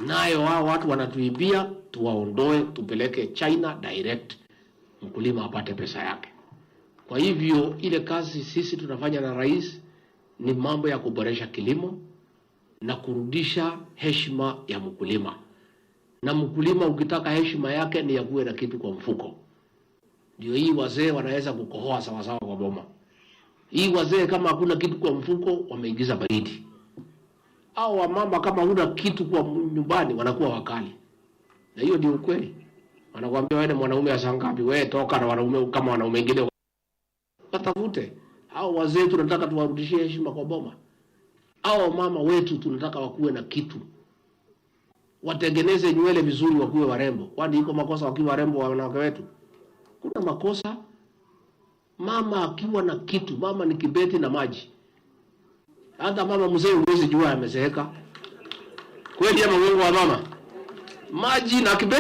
nayo hao watu wanatuibia, tuwaondoe, tupeleke China direct, mkulima apate pesa yake. Kwa hivyo ile kazi sisi tunafanya na rais ni mambo ya kuboresha kilimo na kurudisha heshima ya mkulima. Na mkulima ukitaka heshima yake ni yakuwe na kitu kwa mfuko. Ndio hii wazee wanaweza kukohoa sawasawa kwa boma. Hii wazee kama hakuna kitu kwa mfuko wameingiza baridi. Au wamama kama huna kitu kwa nyumbani wanakuwa wakali. Na hiyo ndio ukweli. Wanakuambia wewe ni mwanaume wa saa ngapi? Wewe toka na wanaume kama wanaume wengine watafute. Hao wazee tunataka tuwarudishie heshima kwa boma. Hao mama wetu tunataka wakuwe na kitu, watengeneze nywele vizuri, wakuwe warembo. Kwani iko makosa wakiwa warembo wanawake wetu? Kuna makosa? Mama akiwa na kitu, mama ni kibeti na maji. Hata mama mzee huwezi jua amezeeka kweli ama uongo wa mama? Maji na kibe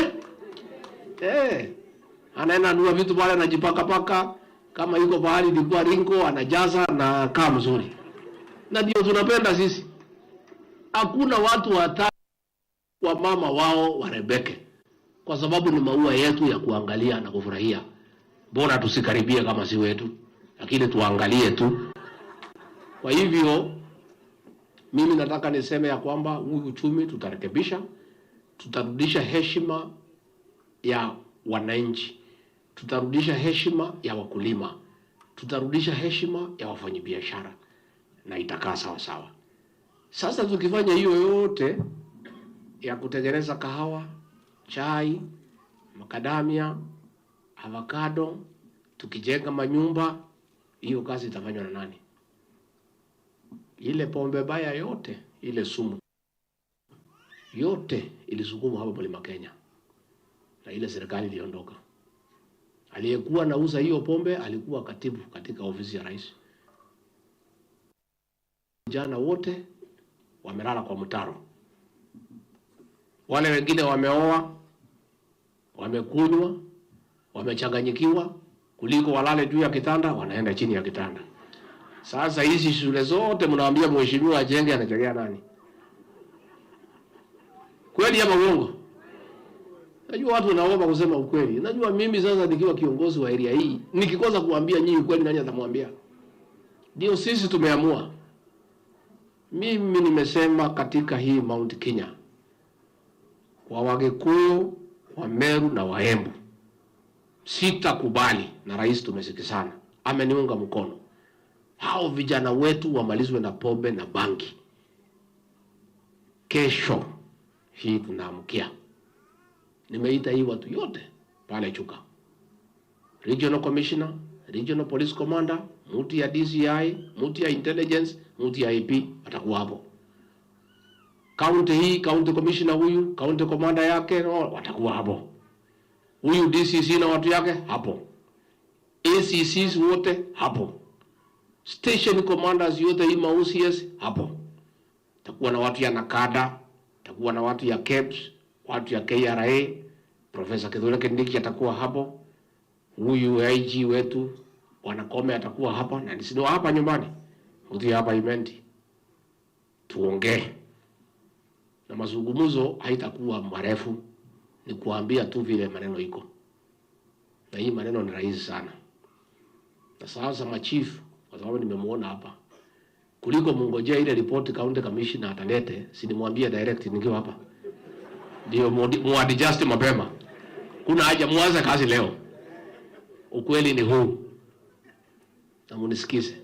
anaenda nunua vitu pale, anajipaka paka, kama yuko pahali ilikuwa ringo anajaza na kaa mzuri, na ndio tunapenda sisi. Hakuna watu wataka wa mama wao warebeke, kwa sababu ni maua yetu ya kuangalia na kufurahia. Bora tusikaribie kama si wetu, lakini tuangalie tu. Kwa hivyo mimi nataka niseme ya kwamba huu uchumi tutarekebisha, tutarudisha heshima. ya wananchi, tutarudisha heshima ya wakulima, tutarudisha heshima ya wafanyabiashara na itakaa sawa sawa. Sasa tukifanya hiyo yote ya kutengeneza kahawa, chai, makadamia, avocado, tukijenga manyumba, hiyo kazi itafanywa na nani? Ile pombe baya yote, ile sumu yote ilisukumwa hapa Mlima Kenya na ile serikali iliondoka. Aliyekuwa nauza hiyo pombe alikuwa katibu katika ofisi ya rais. Vijana wote wamelala kwa mtaro, wale wengine wameoa, wamekunywa, wamechanganyikiwa, kuliko walale juu ya kitanda, wanaenda chini ya kitanda. Sasa hizi shule zote mnaambia mheshimiwa ajenge, anajengea nani? Kweli ama uongo? Najua watu wanaomba kusema ukweli. Najua mimi sasa nikiwa kiongozi wa area hii, nikikosa kuambia nyinyi ukweli, nani atamwambia? Ndio sisi tumeamua. Mimi nimesema katika hii Mount Kenya, kwa Wakikuyu, wa Meru na Waembu, sitakubali, na rais tumesikizana, ameniunga mkono, hao vijana wetu wamalizwe na pombe na bangi. Kesho hii tunaamkia, nimeita hii watu yote pale Chuka, regional commissioner, regional police commander, mtu ya DCI, mtu ya intelligence, mtu ya IP atakuwa hapo. County hii, county commissioner huyu, county commander yake no, watakuwa hapo. Huyu DCC na watu yake hapo, ACCs wote hapo, station commanders yote hii ma OCS hapo. Takuwa na watu ya NACADA, takuwa na watu ya KEBS, watu ya KRA, Professor Kithure Kindiki atakuwa hapo, huyu IG wetu Bwana Koome atakuwa hapa na nisi hapa nyumbani, mtu hapa Imenti, tuongee na mazungumzo haitakuwa marefu, ni kuambia tu vile maneno iko, na hii maneno ni rahisi sana. Na sasa machief, kwa sababu nimemuona hapa, kuliko mungojea ile report county commissioner atalete, si nimwambie direct nikiwa hapa, ndio muadjust mapema. Kuna haja muanze kazi leo. Ukweli ni huu, na munisikize,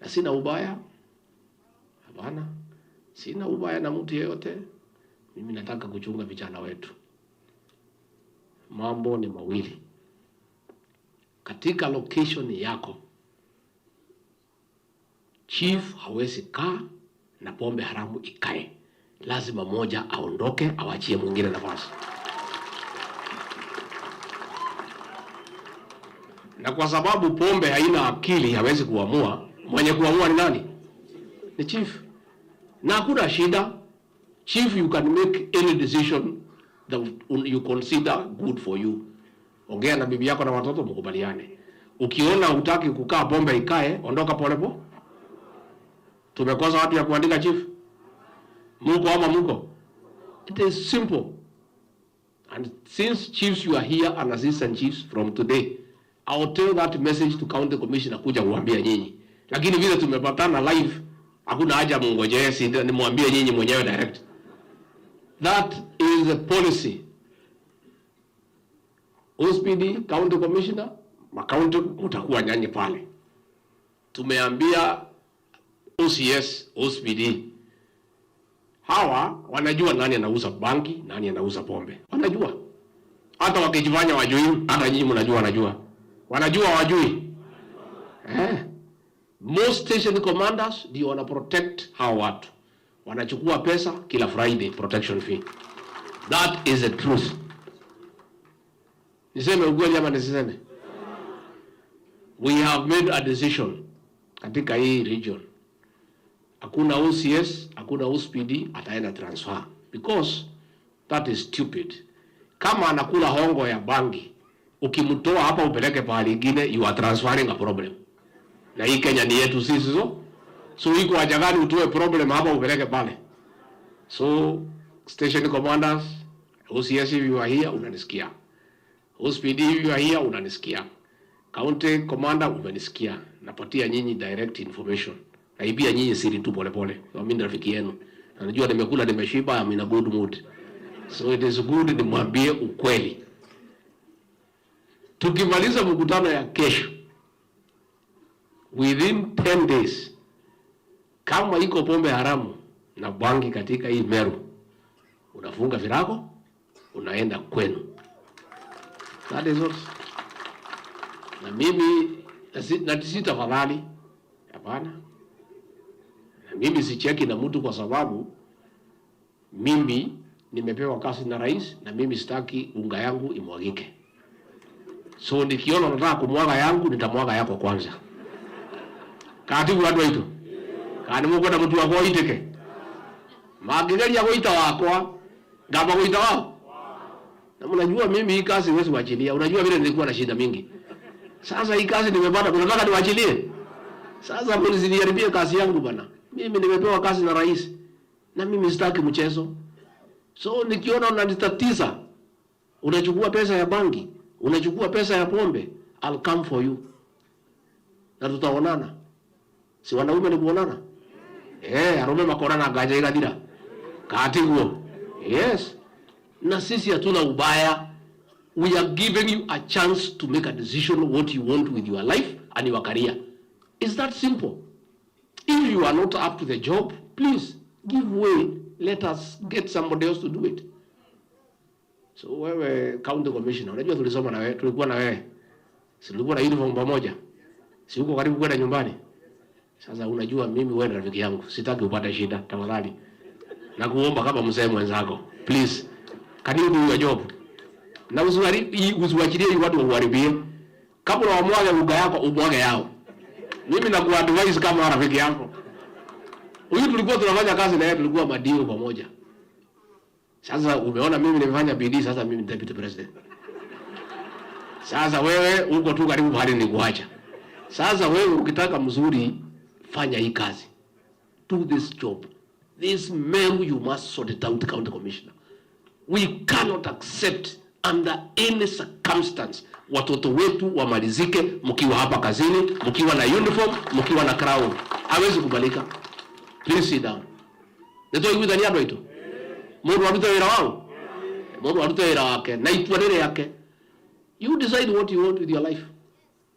na sina ubaya, hapana, sina ubaya na mtu yeyote. Mimi nataka kuchunga vijana wetu. Mambo ni mawili katika location yako, chief hawezi kaa na pombe haramu ikae, lazima moja aondoke, awachie mwingine nafasi. Na kwa sababu pombe haina akili, hawezi kuamua. Mwenye kuamua ni nani? Ni chief. Na hakuna shida. Chief, you can make any decision that you consider good for you. Ongea na bibi yako na watoto mkubaliane. Ukiona hutaki kukaa pombe ikae, ondoka polepole. Tumekosa watu ya kuandika chief? Muko ama muko? It is simple. And since chiefs you are here and assistant chiefs from today, I will tell that message to county commissioner kuja kuambia nyinyi. Lakini vile tumepatana live, hakuna haja mungojee, si nimwambie nyinyi mwenyewe direct. That is the policy. OCPD, county commissioner, ma county mtakuwa nyinyi pale. Tumeambia OCS, OCPD, hawa wanajua nani anauza bangi, nani anauza pombe. Wanajua. Hata wakijifanya wajui, hata nyinyi mnajua wanajua. Wanajua wajui. Eh. Most station commanders ndio wana protect hawa watu. Wanachukua pesa kila Friday protection fee. That is the truth. Niseme ukweli ama nisiseme? We have made a decision katika hii region. Hakuna OCS, hakuna OCPD ataenda transfer because that is stupid. Kama anakula hongo ya bangi, ukimtoa hapa upeleke pahali ingine, you are transferring a problem. Na hii Kenya ni yetu sisi, so iko haja gani utoe problem hapa upeleke pale? So station commanders, OCS if you are here unanisikia. OCPD if you are here unanisikia. County commander umenisikia. Napatia nyinyi direct information. Naibia nyinyi siri tu pole pole. Kwa mimi ni rafiki yenu. Na najua nimekula nimeshiba, I'm in a good mood. So it is good nimwambie ukweli. Tukimaliza mkutano ya kesho, within 10 days, kama iko pombe haramu na bangi katika hii Meru, unafunga virago, unaenda kwenu. That is all. Na mimi na si tafadhali, hapana. Na mimi sicheki na mtu kwa sababu mimi nimepewa kazi na rais, na mimi sitaki unga yangu imwagike. So nikiona nataka kumwaga yangu, nitamwaga yako kwanza. Katibu andu aitu kana mukwenda mutu wakwa uitike mangigeria guita wakwa ngamba guita wao. Na mnajua mimi hii kazi huwezi kuachilia. Unajua vile nilikuwa na shida mingi. Sasa hii kazi nimepata, unataka niwachilie? Sasa msiniharibie kazi yangu bana. Mimi nimepewa kazi na rais, na mimi sitaki mchezo. So nikiona unanitatiza, unachukua pesa ya bangi, unachukua pesa ya pombe, I'll come for you. Na tutaonana. Si wanaume ni kuonana? Eh, arume makorana gaja igathira. Katiguo. Yes. Na sisi hatuna ubaya. We are giving you a chance to make a decision what you want with your life and your career. It's that simple. If you are not up to the job, please give way. Let us get somebody else to do it. So wewe county commissioner, unajua tulisoma na wewe, tulikuwa na wewe. Si tulikuwa na uniform pamoja? Si uko karibu kwenda nyumbani? Sasa unajua mimi wewe ni rafiki yangu, sitaki upate shida, tafadhali. Nakuomba kama mzee mwenzako, please. Can you do your job? Na usiwachilie hii watu wakuharibie. Kabla wamwage unga yako, umwage yao. Mimi nakuadvise kama rafiki yako. Huyu tulikuwa tunafanya kazi na yeye, tulikuwa madio pamoja. Sasa umeona mimi nimefanya bidii, sasa mimi ni deputy president. Sasa wewe uko tu karibu hadi nikuacha. Sasa wewe ukitaka mzuri, fanya hii kazi. Do this job. This Meru, you must sort it out, county commissioner. We cannot accept under any circumstance watoto wetu wamalizike mkiwa hapa kazini, mkiwa na uniform, mkiwa na crown. Hawezi kubalika. Please sit down. Nĩtwaiguithania andũ aitũ, mũndũ arute wĩra wao, mũndũ arute wĩra wake na itua nĩ rĩake. You decide what you want with your life.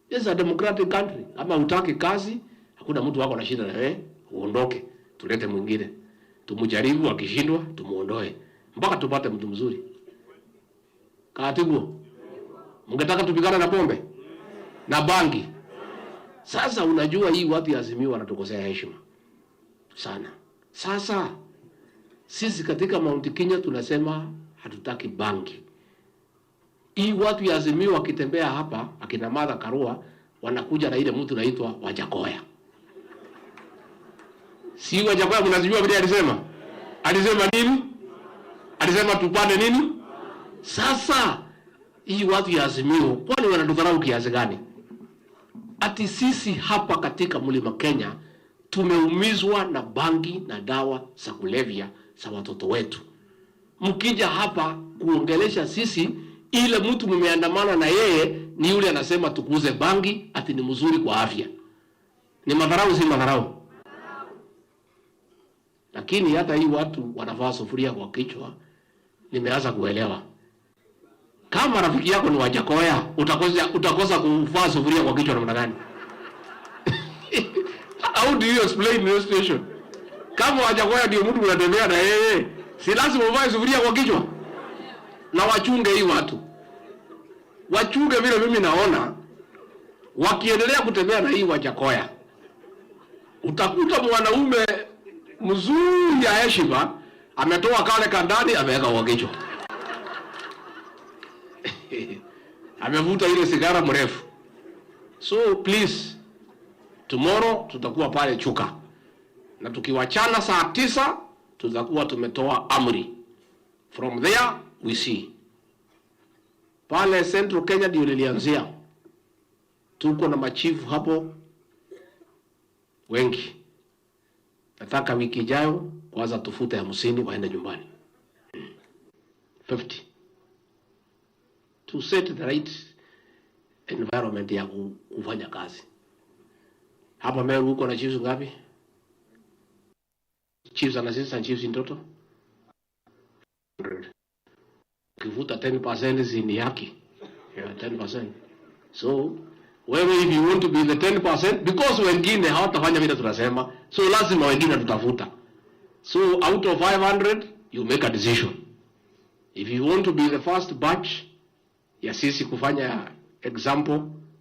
This is a democratic country. Kama hutaki kazi, hakuna mtu wako na shida na wewe, uondoke, tulete mwingine, tumjaribu, akishindwa tumuondoe mpaka tupate mtu mzuri. Katibu, mngetaka tupigane na pombe na bangi? Sasa unajua hii watu ya Azimio wanatukosea heshima sana. Sasa sisi katika Mount Kenya tunasema hatutaki bangi. Hii watu ya Azimio wakitembea hapa, akina Martha Karua wanakuja na ile mtu naitwa Wajackoyah. Si Wajackoyah mnazijua vile alisema? Alisema nini? Alisema tupande nini? Sasa hii watu ya Azimio kwani wanatudharau kiasi gani? Ati sisi hapa katika Mlima Kenya tumeumizwa na bangi na dawa za kulevya za watoto wetu. Mkija hapa kuongelesha sisi, ile mtu mmeandamana na yeye ni yule anasema tukuze bangi ati ni mzuri kwa afya. Ni madharau, si madharau? Lakini hata hii watu wanavaa sufuria kwa kichwa, nimeanza kuelewa. Kama rafiki yako ni Wajackoyah, utakosa kuvaa sufuria kwa kichwa namna gani? How do you explain this situation? Kama Wajackoyah ndio mtu unatembea na yeye, si lazima uvae sufuria kwa kichwa? Na wachunge hii watu. Wachunge vile mimi naona wakiendelea kutembea na hii Wajackoyah. Utakuta mwanaume mzuri ya heshima ametoa kale kandani ameweka kwa kichwa. Amevuta ile sigara mrefu. So please, tomorrow tutakuwa pale Chuka, na tukiwachana saa 9 tutakuwa tumetoa amri. From there we see. Pale Central Kenya ndio lilianzia. Tuko na machifu hapo wengi. Nataka wiki ijayo kwanza tufute 50 waende nyumbani. 50. To set the right environment ya kufanya kazi. Hapa Meru uko na chiefs ngapi? Chiefs and assistant chiefs in total? 100. Kutafuta 10% si ni haki. Yeah, 10%. So wewe if you want to be the 10%, because wengine hawatafanya vile tunasema, so lazima wengine tutafuta. So out of 500 you make a decision. If you want to be the first batch ya sisi kufanya example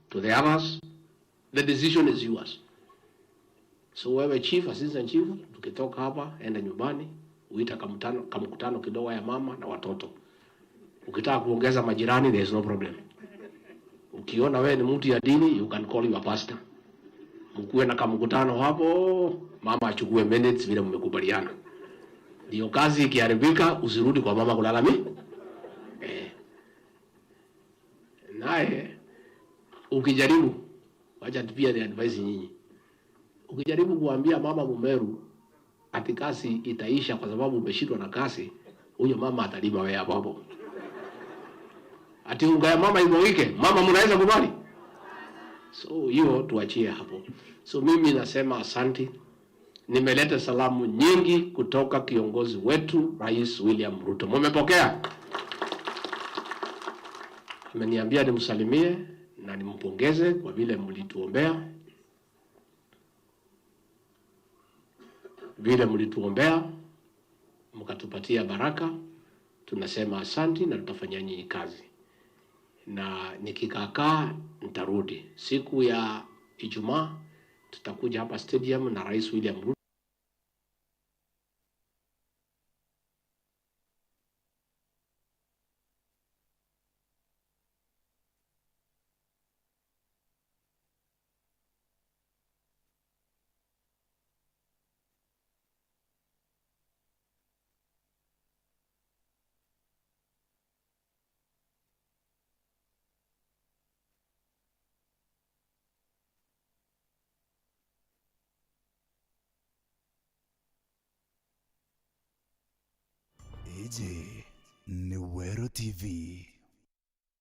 to the others, the decision is yours. So wewe chief, assistant chief, tukitoka hapa enda nyumbani, uita kamkutano kidogo ya mama na watoto. Ukitaka kuongeza majirani, there is no problem. Ukiona wewe ni mtu ya dini, you can call your pastor. Mkuwe na kamkutano hapo, mama achukue minutes vile mmekubaliana. Ndio kazi ikiharibika, usirudi kwa mama kulalami. Naye ukijaribu, wacha pia ni advice nyinyi. Ukijaribu kuambia mama Mumeru ati kazi itaisha kwa sababu umeshindwa na kazi, huyo mama atalima wewe hapo hapo. Ati unga ya mama imwagike, mama mnaweza kubali? So hiyo tuachie hapo. So mimi nasema asanti. Nimeleta salamu nyingi kutoka kiongozi wetu Rais William Ruto. Mumepokea? Ameniambia nimsalimie na nimpongeze kwa vile mlituombea, vile mlituombea mkatupatia baraka. Tunasema asanti na tutafanyia nyinyi kazi, na nikikaakaa nitarudi siku ya Ijumaa. Tutakuja hapa stadium na Rais William Ruto. AJ ni Wero TV.